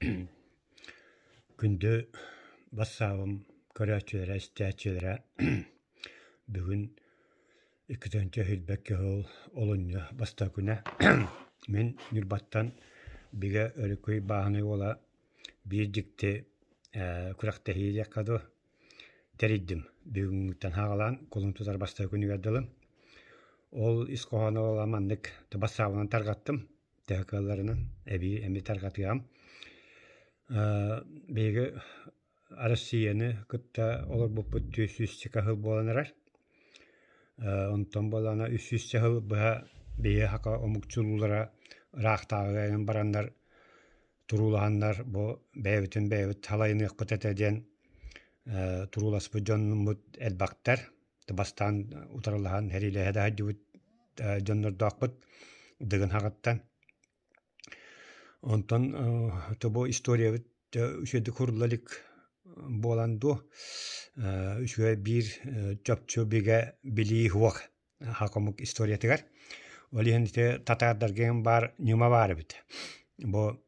Күндү бассаабым көрөөччүлэрэ, истээччилэрэ бүгүн 2021 сыл олунньу бастакы күнэ мин Ньурбаттан Бигэ Өрүкүй бааһынай уола биир дьикти күрэхтэһии диэххэ дуу тэрийдим. Бүгүҥҥүттэн саҕалаан кулун тутар бастакы күнүгэр дылы. Ол ис хоһооно буолла маннык бассаабынан тарҕаттым. Төһө кыалларынан эбии эмиэ тарҕатыам. Биһиги Россияны кытта олорбуппут 400 сыл буолан эрэр. Онтон буоллаҕына 300 сыл быһа биһиги саха омук чулуулара ыраахтааҕыга бараннар туруулаһаннар бу бэйэбитин бэйэбит салайыныахпыт этэ диэн турууласпыт дьонноммут элбэхтэр. Бастаан утарылаһан сэриилэһэ да сылдьыбыт дьоннордоохпут Дыгын хаҕыттан. Онтон бу историябыт үчүгэйдик курулла илик буолан дуо, үчүгэй биир чопчу бигэ билии суох саха омук историятыгар. Ол иһин ити татаардарга баар ньыма баар эбит. Бу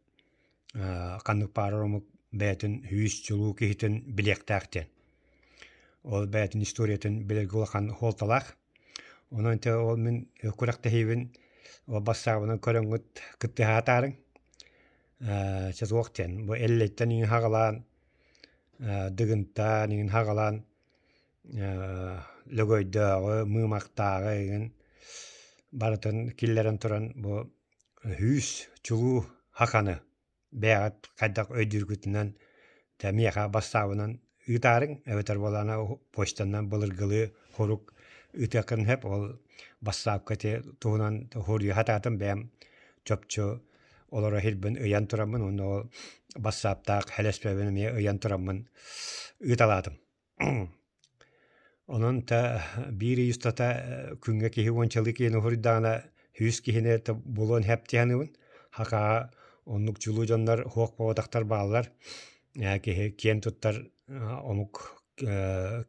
ханнык баарар омук бэйэтин сүүс чулуу киһитин билиэхтээх диэн. Ол бэйэтин историятын билэргэ улахан суолталаах. Онон ити ол мин күрэхтэһиибин ол бассаабынан көрөҥҥүт кыттыһаатаарыҥ. Чэ суох диэн. Бу Эллэйтэн иҥин хаҕалаан, Дыгынтан иҥин хаҕалаан Лөгөйдөөҕү, Мыымахтааҕы игин барытын киллэрэн туран бу сүүс чулуу хаханы бэйэҕит хайдах өйдүүргүтүнэн дьэ миэхэ бассаабынан ыытаарыҥ эбэтэр буоллаҕына почтанан былыргылыы хорук ыытыаххын сөп ол бассаапка ити туһунан хоруйа сатаатым бэйэм чопчу олоро сирбин ыйан тураммын уонна ол бассааптаах хэлэспэбин эмиэ ыйан тураммын ыыталаатым. Онон та биир ый устата күҥҥэ киһи уончалыы киһини уһуйдаҕына сүүс киһини булуон сөп дии саныыбын. Хакаа оннук чулуу дьоннор суох буолбатахтар бааллар. Киһи киэн туттар омук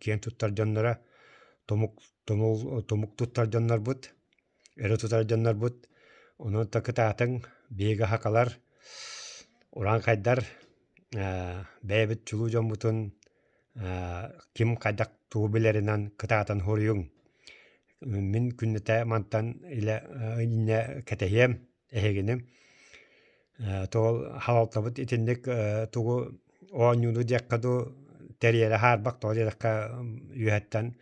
киэн туттар дьонноро тумук тумул тумук туттар дьоннорбут, өрө тутар дьоннорбут. Онон та кытаатыҥ, биһиги хакалар, урааҥхайдар бэйэбит чулуу дьоммутун ким хайдах тугу билэринэн кытаатан суруйуҥ. Мин күннэтэ мантан илэ инньэ кэтэһиэм эһигини. Тоҕо халалтабыт итинник тугу оонньууну диэххэ дуу тэрийэрэ хаарбах тоҕо диэтэххэ үөһэттэн.